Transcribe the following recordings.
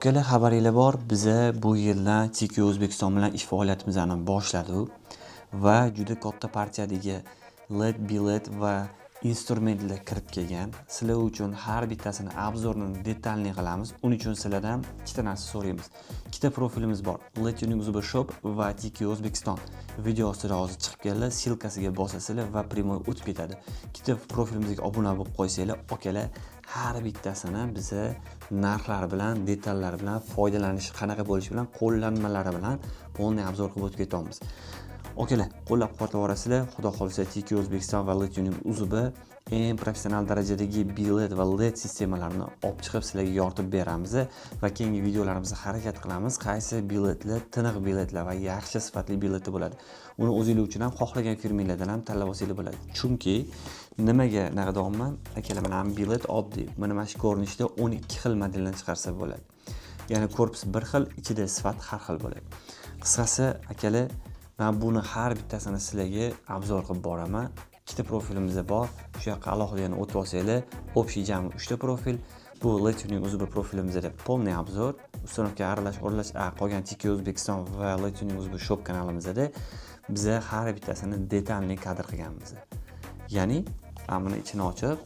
Ukalar, xabaringlar bor, biza bu yildan TQ O'zbekiston bilan ish faoliyatimizni boshladik va juda katta partiyadagi LED, bilet va instrumentlar kirib kelgan. Sizlar uchun har bittasini обзор ini детальный qilamiz. Uning uchun sizlardan ikkita narsa so'raymiz. Ikkita profilimiz bor. LED Tuning Uzb Shop va TQ O'zbekiston. Video ostida hozir chiqib keldi. Ссылка siga bosasizlar va прямой o'tib ketadi. Ikkita profilimizga obuna bo'lib qo'ysanglar, akalar, har bittasini biza narxlari bilan, detallari bilan, foydalanishi qanaqa bo'lishi bilan, qo'llanmalari bilan полный обзор qilib o'tib ketamiz. Akalar, qo'llab-quvvatlab borasizlar. Xudo xohlasa, TQ O'zbekiston va LED Tuning UZB eng professional darajadagi bilet va LED sistemalarini olib chiqib sizlarga yoritib beramiz va keyingi videolarimizda harakat qilamiz, qaysi biletlar tiniq biletlar va yaxshi sifatli biletlar bo'ladi. Uni o'zinglar uchun ham xohlagan firmalardan ham tanlab olsanglar bo'ladi. Chunki nimaga anaqa deyapman? Akalar, mana bu bilet oddiy. Mana shu ko'rinishda 12 xil modeldan chiqarsa bo'ladi. Ya'ni korpus bir xil, ichida sifat har xil bo'ladi. Qisqasi, akalar, men buni har bittasini sizlarga обзор qilib boraman. Ikkita profilimizda bor. O'sha yoqqa alohida yana o'tib olsanglar, общий jami 3 ta profil. Bu LED Tuning UZB profilimizda полный обзор, установка aralash o'rlash, qolgan TQ O'zbekiston va LED Tuning UZB Shop kanalimizda biza har bittasini детальный kadr qilganmiz. Ya'ni mana buni ichini ochib,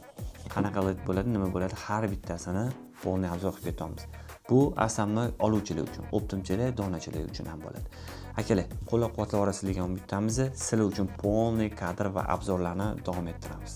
qanaqa LED bo'ladi, nima bo'ladi, har bittasini полный обзор qilib ketamiz. Bu основной oluvchilar uchun, оптом chilar, donachilar uchun ham bo'ladi. Akalar, qo'llab-quvvatlab borasiz degan umiddamiz. Sizlar uchun полный kadr va обзор larni davom ettiramiz.